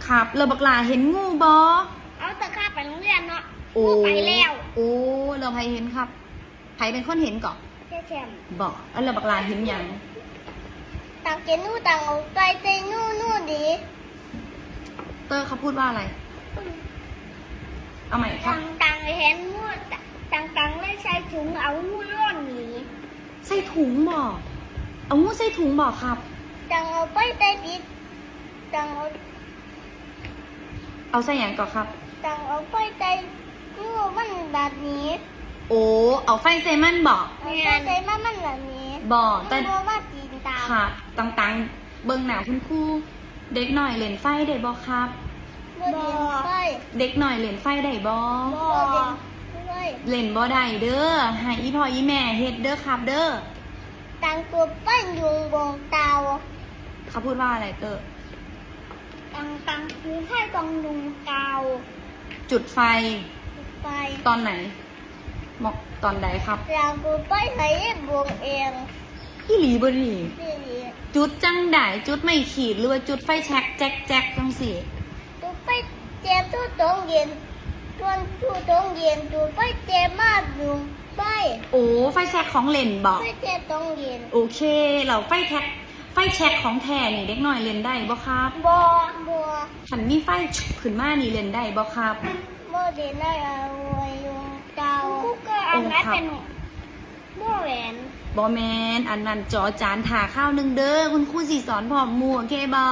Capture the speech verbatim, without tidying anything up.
ครับ แล้วบักหล่าเห็นงูบ่ เอาแต่ข้าไปโรงเรียนเนาะ โอ้ งูไปแล้ว โอ้ แล้วใครเห็นครับ ใครเป็นคนเห็นก่อน แค่แชม บ่ แล้วบักหล่าเห็นหยัง ต่างเจนู่ต่างเอาไปเตนู่นู่นดี เตอร์เขาพูดว่าอะไร เอาใหม่ครับ ต่างต่างเห็นงูต่างต่างเลยใส่ถุงเอางูร่อนหนี ใส่ถุงบ่ เอางูใส่ถุงบ่ครับ ต่างเอาไปเตติดต่างเอา เอาใส่หยังก่อนครับ ต่างเอาไปเตงูมันแบบนี้ โอ้ เอาไฟใส่มันบ่ เอาไปเตมันมันแบบนี้ บ่ แต่ มันบ่ว่าตีนตาม ครับต่างๆ เบิ่งหน้าคุณครู เด็กน้อยเล่นไฟได้บ่ครับ บ่เล่นไฟ เด็กน้อยเล่นไฟได้บ่ บ่เล่นไฟ เล่นบ่ได้เด้อ ให้อีพ่ออีแม่เฮ็ดเด้อครับเด้อ ต่างตัวไปยุงบงเตา เขาพูดว่าอะไรเตอร์ ต่างต่างคือให้ต้องยุงเตา จุดไฟ ไป ตอนไหนบอกตอนใดครับ เรากูไปใส่บงเอง อีหลีบ่นี่ นี่ จุดจังใดจุดไม่ขีดหรือว่าจุดไฟแช็กแจ็คแจ็คจังสี่ ตัวไปเจ็บตัวตรงเย็นตัวตัวตรงเย็นตัวไปเจ็บมากยุงไป โอ้ไฟแช็กของเล่นบ่ ไปเจ็บตรงเย็น โอเคเราไฟแช็กไฟแช็กของแท้นี่เด็กน้อยเล่นได้บ่ครับ บ่บ่ คันมีไฟขึ้นมานี่เล่นได้บ่ครับ บ่เล่นได้เอาไว้ยุงเตากูก็อันนั้นเป็นบ่แหวน บ่แม่นอันนั้นจอจานถ่าข้าวหนึ่งเด้อคุณครูสิสอนพร้อมหมู่โอเคบ่